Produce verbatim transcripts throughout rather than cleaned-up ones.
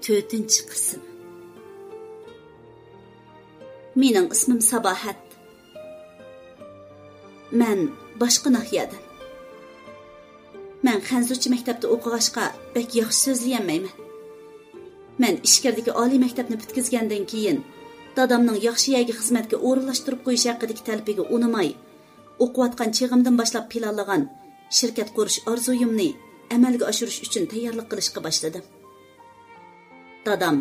تۆتىنچى قىسىم. مېنىڭ ئىسمىم ساباھەت. مەن باشقا ناھىيەدىن. مەن خەنزۇچە مەكتەپتە ئوقۇغاچقا، بەك ياخشى سۆزلىيەلمەيمەن. مەن ئىچكىرىدىكى ئالىي مەكتەپنى پۈتكۈزگەندىن كېيىن، دادامنىڭ ياخشى يەرگە خىزمەتكە ئورۇنلاشتۇرۇپ قويۇش ھەققىدىكى تەلىپىگە ئۇنىماي، ئوقۇۋاتقان چېغىمدىن باشلاپ پىلانلىغان شىركەت قۇرۇش ئارزۇيۇمنى ئەمەلگە ئاشۇرۇش ئۈچۈن تەييارلىق قىلىشقا باشلىدىم. دادام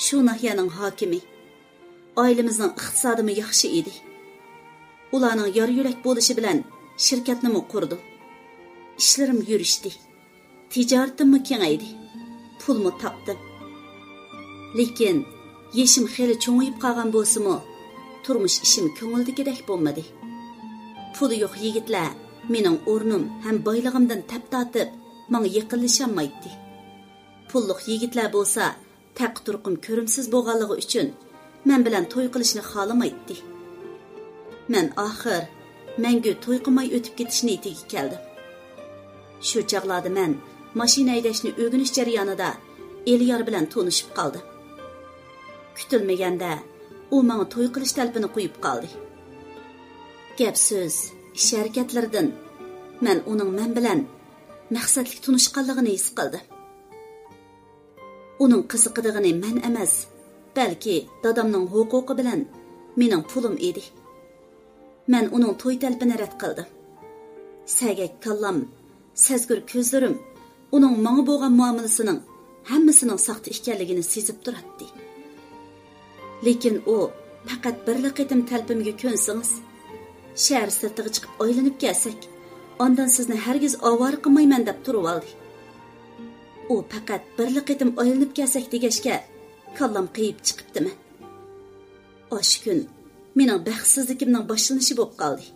شۇ ناھىيەنىڭ ھاكىمى. ئائىلىمىزنىڭ ئىقتىسادىمۇ ياخشى ئىدى. ئۇلارنىڭ يار يۆلەك بولۇشى بىلەن شىركەتنىمۇ قۇردۇم. ئىشلىرىم يۈرۈشتى. تىجارىتىممۇ كېڭەيدى. پۇلمۇ تاپتىم. لېكىن يېشىم خېلى چوڭىيىپ قالغان بولسىمۇ، تۇرمۇش ئىشىم كۆڭۈلدىكىدەك بولمىدى. پۇلى يوق يىگىتلەر مېنىڭ ئورنۇم ھەم بايلىقىمدىن تەپ تارتىپ، ماڭا يېقىنلىشالمايتتى. پۇللۇق يىگىتلەر بولسا، تەقى تۇرقۇم كۆرۈمسىز بولغانلىقى ئۈچۈن، مەن بىلەن توي قىلىشنى خالىمايتتى. مەن ئاخىر مەڭگۈ توي قىلماي ئۆتۈپ كېتىش نىيىتىگە كەلدىم. شۇ چاغلاردا مەن ماشىنا ھەيدەشنى ئۆگىنىش جەريانىدا ئېلىيار بىلەن تونۇشۇپ قالدىم. كۈتۈلمىگەندە ئۇ ماڭا توي قىلىش تەلىپىنى قويۇپ قالدى. گەپ سۆز، ئىش ھەرىكەتلىرىدىن مەن ئۇنىڭ مەن بىلەن مەقسەتلىك تونۇشقانلىقىنى ھېس قىلدىم. ئۇنىڭ قىزىقىدىغىنى مەن ئەمەس، بەلكى دادامنىڭ ھوقۇقى بىلەن مېنىڭ پۇلۇم ئىدى. مەن ئۇنىڭ توي تەلىپىنى رەت قىلدىم. سەگەك كاللام، سەزگۈر كۆزلىرىم ئۇنىڭ ماڭا بولغان مۇئامىلىسىنىڭ ھەممىسىنىڭ ساختا ئىكەنلىكىنى سېزىپ تۇراتتى. لېكىن ئۇ پەقەت بىرلا قېتىم تەلىپىمگە كۆنسىڭىز، شەھەر سىرتىغا چىقىپ ئايلىنىپ كەلسەك، ئاندىن سىزنى ھەرگىز ئاۋارە قىلمايمەن دەپ تۇرۇۋالدى. ئۇ پەقەت بىرلا قېتىم ئايلىنىپ كەلسەك دېگەچكە، كاللام قېيىپ چىقىپتىمەن. ئاشۇ كۈن مېنىڭ بەختسىزلىكىمنىڭ باشلىنىشى بولۇپ قالدى.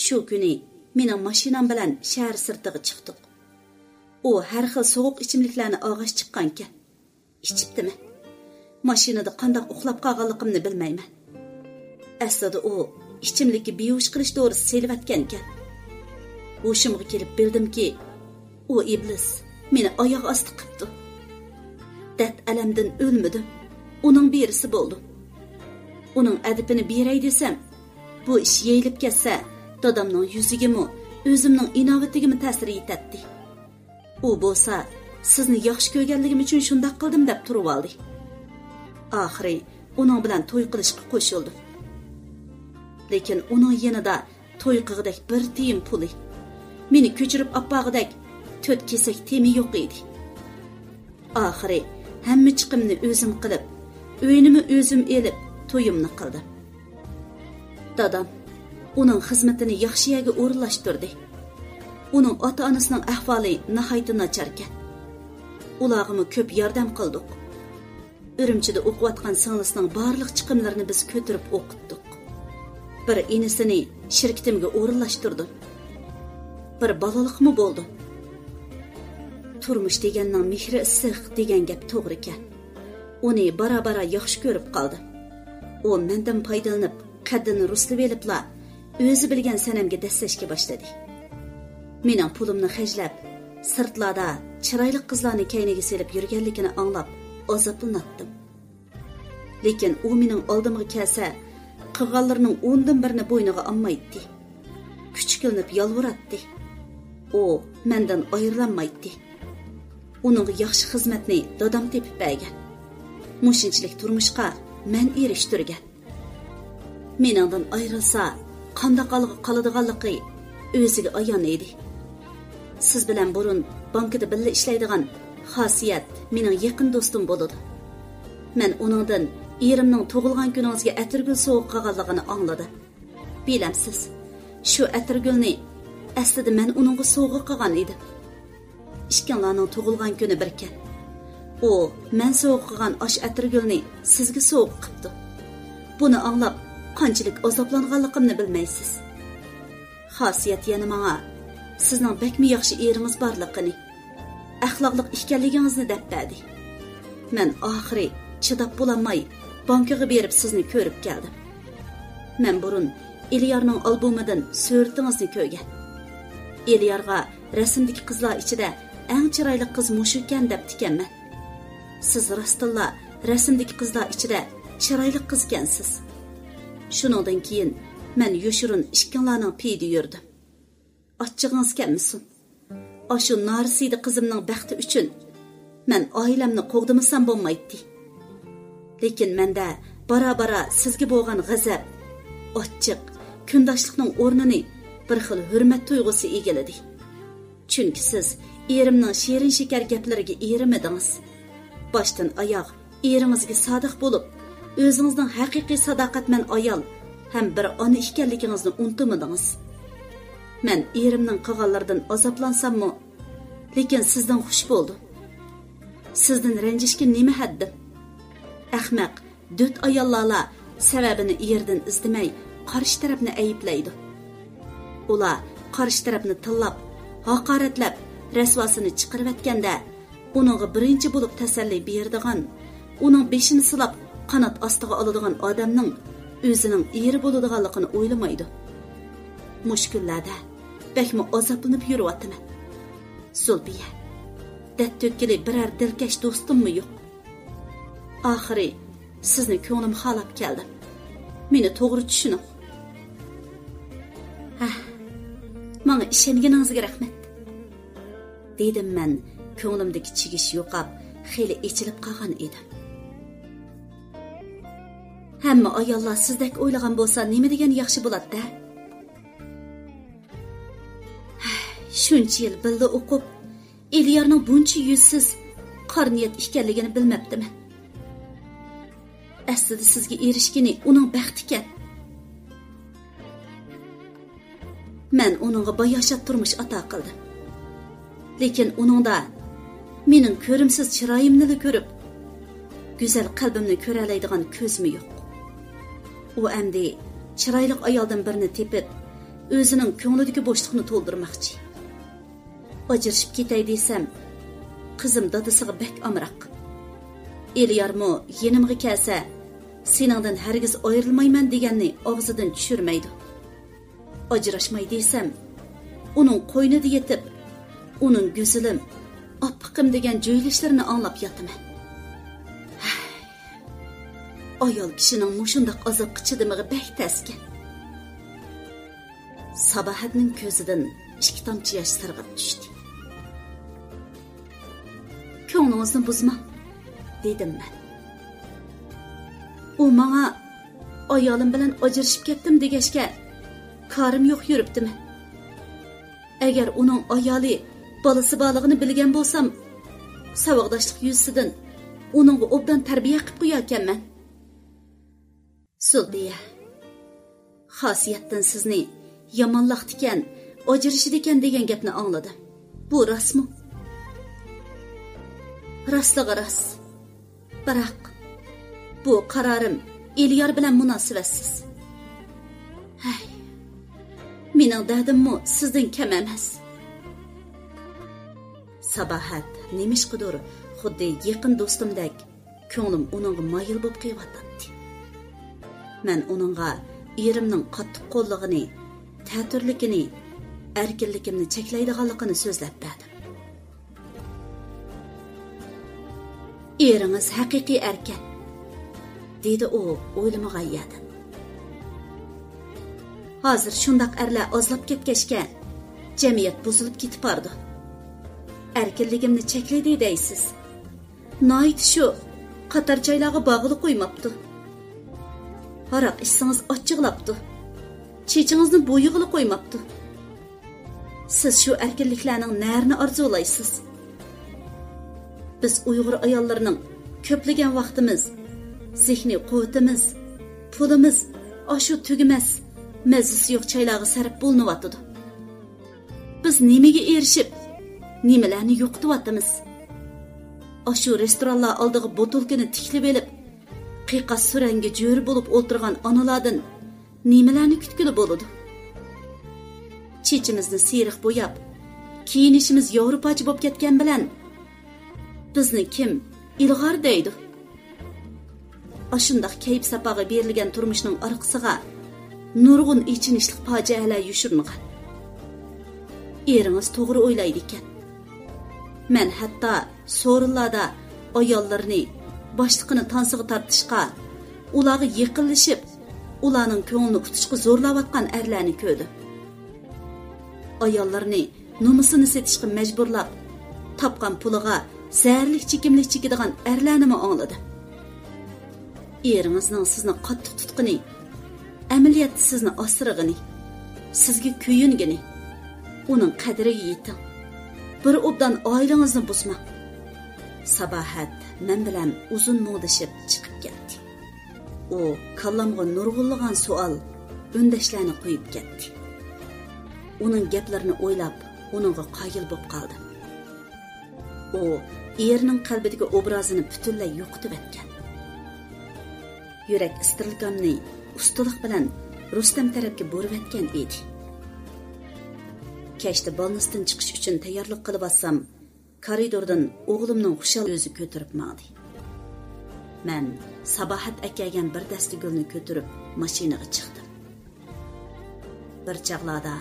شۇ كۈنى مېنىڭ ماشىنام بىلەن شەھەر سىرتىغا چىقتۇق. ئۇ ھەر خىل سوغۇق ئىچىملىكلەرنى ئالغاچ چىققانىكەن. ئىچىپتىمەن. ماشىنىدا قانداق ئۇخلاپ قالغانلىقىمنى بىلمەيمەن. ئەسلىدە ئۇ ئىچىملىككە بىھوش قىلىش دورىسى سېلىۋەتكەنىكەن. ھوشۇمغا كېلىپ بىلدىمكى، ئۇ ئىبلىس مېنى ئاياغ ئاستى قىپتۇ. دەرد ئەلەمدىن ئۆلمىدىم. ئۇنىڭ بىرىسى بولدۇم. ئۇنىڭ ئەدىپىنى بېرەي دېسەم، بۇ ئىش يېيىلىپ كەتسە، دادامنىڭ يۈزىگىمۇ، ئۆزۈمنىڭ ئىناۋىتىگىمۇ تەسىر يېتەتتى. ئۇ بولسا، سىزنى ياخشى كۆرگەنلىكىم ئۈچۈن شۇنداق قىلدىم دەپ تۇرۇۋالدى. ئاخىرى ئۇنىڭ بىلەن توي قىلىشقا قوشۇلدۇم. لېكىن ئۇنىڭ يېنىدا توي قىلغۇدەك بىر تىيىن پۇلى، مېنى كۆچۈرۈپ ئاپارغۇدەك تۆت كېسەك تېمى يوق ئىدى. ئاخىرى ھەممە چىقىمنى ئۆزۈم قىلىپ، ئۆينىمۇ ئۆزۈم ئېلىپ، تويۇمنى قىلدىم. دادام ئۇنىڭ خىزمىتىنى ياخشى يەرگە ئورۇنلاشتۇردى. ئۇنىڭ ئاتا-ئانىسىنىڭ ئەھۋالى ناھايىتى ناچاركەن. ئۇلارغىمۇ كۆپ ياردەم قىلدۇق. ئۈرۈمچىدە ئوقۇۋاتقان سىڭلىسىنىڭ بارلىق چىقىملىرىنى بىز كۆتۈرۈپ ئوقۇتتۇق. بىر ئىنىسىنى شىركىتىمگە ئورۇنلاشتۇردۇم. بىر بالىلىقمۇ بولدى. تۇرمۇش دېگەننىڭ مېھرى ئىسسىق دېگەن گەپ توغرىكەن. ئۇنى بارا-بارا ياخشى كۆرۈپ قالدىم. ئۇ مەندىن پايدىلىنىپ، قەددىنى رۇسلىۋېلىپلا، ئۆزى بىلگەن سەنەمگە دەسسەشكە باشلىدى. مېنىڭ پۇلۇمنى خەجلەپ، سىرتلاردا چىرايلىق قىزلارنى كەينىگە سېلىپ يۈرگەنلىكىنى ئاڭلاپ، ئازابلىناتتىم. لېكىن ئۇ مېنىڭ ئالدىمغا كەلسە، قىلغانلىرىنىڭ ئوندىن بىرىنى بوينىغا ئالمايتتى. كۈچۈكلىنىپ يالۋۇراتتى. ئۇ مەندىن ئايرىلالمايتتى. ئۇنىڭغا ياخشى خىزمەتنى دادام تېپىپ بەرگەن. مۇشۇنچىلىك تۇرمۇشقا مەن ئېرىشتۈرگەن. مېنىڭدىن ئايرىلسا، قانداق ھالغا قالىدىغانلىقى ئۆزىگە ئايان ئىدى. سىز بىلەن بۇرۇن بانكىدا بىللە ئىشلەيدىغان خاسىيەت مېنىڭ يېقىن دوستۇم بولىدۇ. مەن ئۇنىڭدىن ئېرىمنىڭ تۇغۇلغان كۈنىڭىزگە ئەتىرگۈل سوۋغا قىلغانلىقىنى ئاڭلىدىم. بىلەمسىز، شۇ ئەتىرگۈلنى ئەسلىدە مەن ئۇنىڭغا سوۋغا قىلغان ئىدىم. ئىككىڭلارنىڭ تۇغۇلغان كۈنى بىركەن. ئۇ مەن سوۋغا قىلغان ئاشۇ ئەتىرگۈلنى سىزگە سوۋغا قىپتۇ. بۇنى ئاڭلاپ، قانچىلىك ئازابلانغانلىقىمنى بىلمەيسىز. خاسىيەت يەنە ماڭا، سىزنىڭ بەكمۇ ياخشى ئېرىڭىز بارلىقىنى، ئەخلاقلىق ئىكەنلىكىڭىزنى دەپ بەردى. مەن ئاخىرى چىداپ بولالماي، بانكىغا بېرىپ سىزنى كۆرۈپ كەلدىم. مەن بۇرۇن ئېلىيارنىڭ ئالبومىدىن سۈرىتىڭىزنى كۆرگەن. ئېلىيارغا رەسىمدىكى قىزلار ئىچىدە ئەڭ چىرايلىق قىز مۇشۇكەن دەپتىكەنمەن. سىز راستتىنلا رەسىمدىكى قىزلار ئىچىدە چىرايلىق قىزكەنسىز. شۇنىڭدىن كېيىن مەن يوشۇرۇن ئىككىڭلارنىڭ پېيىدە يۈردۈم. ئاچچىقىڭىز كەلمىسۇن. ئاشۇ نارسىدە قىزىمنىڭ بەختى ئۈچۈن مەن ئائىلەمنى قوغدىمىسام بولمايتتى. لېكىن مەندە بارا-بارا سىزگە بولغان غەزەپ، ئاچچىق، كۈنداشلىقنىڭ ئورنىنى بىر خىل ھۆرمەت تۇيغۇسى ئىگىلىدى. چۈنكى سىز ئېرىمنىڭ شېرىن شېكەر گەپلىرىگە ئېرىمىدىڭىز. باشتىن ئاياغ ئېرىڭىزگە سادىق بولۇپ، ئۆزىڭىزنىڭ ھەقىقىي ساداقەتمەن ئايال ھەم بىر ئانا ئىكەنلىكىڭىزنى ئۇنتۇمىدىڭىز. مەن ئېرىمنىڭ قىلغانلىرىدىن ئازابلانساممۇ، لېكىن سىزدىن خۇش بولدۇم. سىزدىن رەنجىشكە نېمە ھەددىم؟ ئەخمەق، دۆت ئاياللارلا سەۋەبىنى ئېرىدىن ئىزدىمەي، قارشى تەرەپنى ئەيىبلەيدۇ. ئۇلار قارشى تەرەپنى تىللاپ، ھاقارەتلەپ، رەسۋاسىنى چىقىرىۋەتكەندە، ئۇنىڭغا بىرىنچى بولۇپ تەسەللى بېرىدىغان، ئۇنىڭ بېشىنى سىلاپ، قانات ئاستىغا ئالىدىغان ئادەمنىڭ ئۆزىنىڭ ئېرى بولىدىغانلىقىنى ئويلىمايدۇ. مۇشۇ كۈنلەردە بەكمۇ ئازابلىنىپ يۈرۈۋاتىمەن. زۇلپىيە، دەرد تۆككىلى بىرەر دىلكەش دوستۇممۇ يوق. ئاخىرى سىزنى كۆڭلۈم خالاپ كەلدىم. مېنى توغرا چۈشىنىڭ. ھە، ماڭا ئىشەنگىنىڭىزگە رەھمەت، دېدىم مەن كۆڭلۈمدىكى چىگىش يوقاپ، خېلى ئېچىلىپ قالغان ئىدىم. ھەممە ئاياللار سىزدەك ئويلىغان بولسا نېمە دېگەن ياخشى بولاتتى؟ ھە، شۇنچە يىل بىللە ئوقۇپ، ئېلىيارنىڭ بۇنچە يۈزسىز، قارا نىيەت ئىكەنلىكىنى بىلمەپتىمەن. ئەسلىدە سىزگە ئېرىشكىنى ئۇنىڭ بەختىكەن. مەن ئۇنىڭغا باياشات تۇرمۇش ئاتا قىلدىم. لېكىن ئۇنىڭدا مېنىڭ كۆرۈمسىز چىرايىمنىلا كۆرۈپ، گۈزەل قەلبىمنى كۆرەلەيدىغان كۆزمۇ يوق. ئۇ ئەمدى چىرايلىق ئايالدىن بىرنى تېپىپ، ئۆزىنىڭ كۆڭلىدىكى بوشلۇقنى تولدۇرماقچى. ئاجرىشىپ كېتەي دېسەم، قىزىم دادىسىغا بەك ئامراق. ئېلىيارمۇ يېنىمغا كەلسە، سېنىڭدىن ھەرگىز ئايرىلمايمەن دېگەننى ئاغزىدىن چۈشۈرمەيدۇ. ئاجراشماي دېسەم، ئۇنىڭ قوينىدا يېتىپ، ئۇنىڭ گۈزىلىم، ئاپپىقىم دېگەن جۆيلۈشلىرىنى ئاڭلاپ ياتىمەن. ھەي، ئايال كىشىنىڭ مۇشۇنداق ئازابقا چىدىمىغى بەك تەسكەن. ساباھەتنىڭ كۆزىدىن ئىككى تامچە ياش سىرغىپ چۈشتى. «كۆڭلىڭىزنى بۇزماڭ،» دېدىم مەن. ئۇ ماڭا، «ئايالىم بىلەن ئاجرىشىپ كەتتىم» دېگەچكە، كارىم يوق يۈرۈپتىمەن. ئەگەر ئۇنىڭ ئايالى، بالىسى بارلىقىنى بىلگەن بولسام، ساۋاقداشلىق يۈزىسىدىن ئۇنىڭغا ئوبدان تەربىيە قىپ قوياركەنمەن. زۇلپىيە، خاسىيەتتىن سىزنى يامانلاقتىكەن، ئاجرىشىدىكەن دېگەن گەپنى ئاڭلىدىم. بۇ راستمۇ؟ راستلىقى راست. بىراق، بۇ قارارىم ئېلىيار بىلەن مۇناسىۋەتسىز. ھەي، مېنىڭ دەردىممۇ سىزدىن كەم ئەمەس. ساباھەت نېمىشقىدۇر خۇددى يېقىن دوستۇمدەك كۆڭلۈم ئۇنىڭغا مايىل بولۇپ قېلىۋاتاتتى. مەن ئۇنىڭغا ئېرىمنىڭ قاتتىق قوللىغىنى، تەتۈرلۈكىنى، ئەركىنلىكىمنى چەكلەيدىغانلىقىنى سۆزلەپ بەردىم. «ئېرىڭىز ھەقىقىي ئەركەن،» دېدى ئۇ ئويلىمىغان يەردىن. «ھازىر شۇنداق ئەرلەر ئازلاپ كەتكەچكە، جەمئىيەت بۇزۇلۇپ كېتىپ بارىدۇ. ئەركىنلىكىمنى چەكلىدى دەيسىز. ناھايىتى شۇ، قاتار جايلارغا بارغىلى قويماپتۇ. ھاراق ئىچسىڭىز ئاچچىقلاپتۇ. چېچىڭىزنى بويىغىلى قويماپتۇ. سىز شۇ ئەركىنلىكلەرنىڭ نەرىنى ئارزۇلايسىز؟ بىز ئۇيغۇر ئاياللىرىنىڭ كۆپلىگەن ۋاقتىمىز، زېھنىي قۇۋۋىتىمىز، پۇلىمىز ئاشۇ تۈگىمەس، مەززىسى يوق چايلارغا سەرپ بولۇنۇۋاتىدۇ. بىز نېمىگە ئېرىشىپ، نېمىلەرنى يوقىتىۋاتىمىز؟ ئاشۇ رېستورانلار ئالدىغا بوتۇلكىنى تىكلىۋېلىپ، قىيقاس سۈرەنگە جۆرە بولۇپ ئولتۇرغان ئانىلاردىن نېمىلەرنى كۈتكىلى بولىدۇ؟ چېچىمىزنى سېرىق بوياپ، كىيىنىشىمىز ياۋروپاچە بولۇپ كەتكەن بىلەن، بىزنى كىم ئىلغار دەيدۇ؟ ئاشۇنداق كەيپ-ساپاغا بېرىلگەن تۇرمۇشنىڭ ئارقىسىغا نۇرغۇن ئېچىنىشلىق پاجىئەلەر يوشۇرۇنغان. ئېرىڭىز توغرا ئويلايدىكەن. مەن ھەتتا سورۇنلاردا ئاياللىرىنى باشلىقىنى تانسىغا تارتىشقا، ئۇلارغا يېقىنلىشىپ، ئۇلارنىڭ كۆڭلىنى ئۇتۇشقا زورلاۋاتقان ئەرلەرنى كۆردۈم. ئاياللىرىنى نومۇسىنى سېتىشقا مەجبۇرلاپ، تاپقان پۇلىغا زەھەرلىك چېكىملىك چېكىدىغان ئەرلەرنىمۇ ئاڭلىدىم. ئېرىڭىزنىڭ سىزنى قاتتىق تۇتقىنى، ئەمەلىيەتتە سىزنى ئاسرىغىنى، سىزگە كۆيۈنگىنى، ئۇنىڭ قەدرىگە يېتىڭ. بىر ئوبدان ئائىلىڭىزنى بۇزماڭ. ساباھەت مەن بىلەن ئۇزۇن مۇڭدىشىپ چىقىپ كەتتى. ئۇ كاللامغا نۇرغۇنلىغان سوئال، ئۈندەشلەرنى قويۇپ كەتتى. ئۇنىڭ گەپلىرىنى ئويلاپ، ئۇنىڭغا قايىل بولۇپ قالدىم. ئۇ ئېرىنىڭ قەلبىدىكى ئوبرازىنى پۈتۈنلەي يوقىتىۋەتكەن. يۈرەك ئىسترېلكامنى ئۇستىلىق بىلەن رۇستەم تەرەپكە بۇرۇۋەتكەن ئىدى. كەچتە بالنىستىن چىقىش ئۈچۈن تەييارلىق قىلىۋاتسام، كارىدوردىن ئوغلۇمنىڭ خۇشال ئۆزى كۆتۈرۈپ ماڭدى. مەن ساباھەت ئەكەلگەن بىر دەستە گۈلنى كۆتۈرۈپ ماشىنىغا چىقتىم. بىر چاغلاردا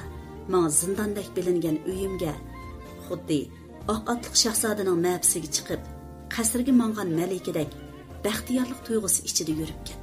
ماڭا زىنداندەك بىلىنگەن ئۆيۈمگە خۇددى ئاق ئاتلىق شاھزادىنىڭ مەپىسىگە چىقىپ، قەسرىگە ماڭغان مەلىكىدەك بەختىيارلىق تۇيغۇسى ئىچىدە يۈرۈپ كەتتىم.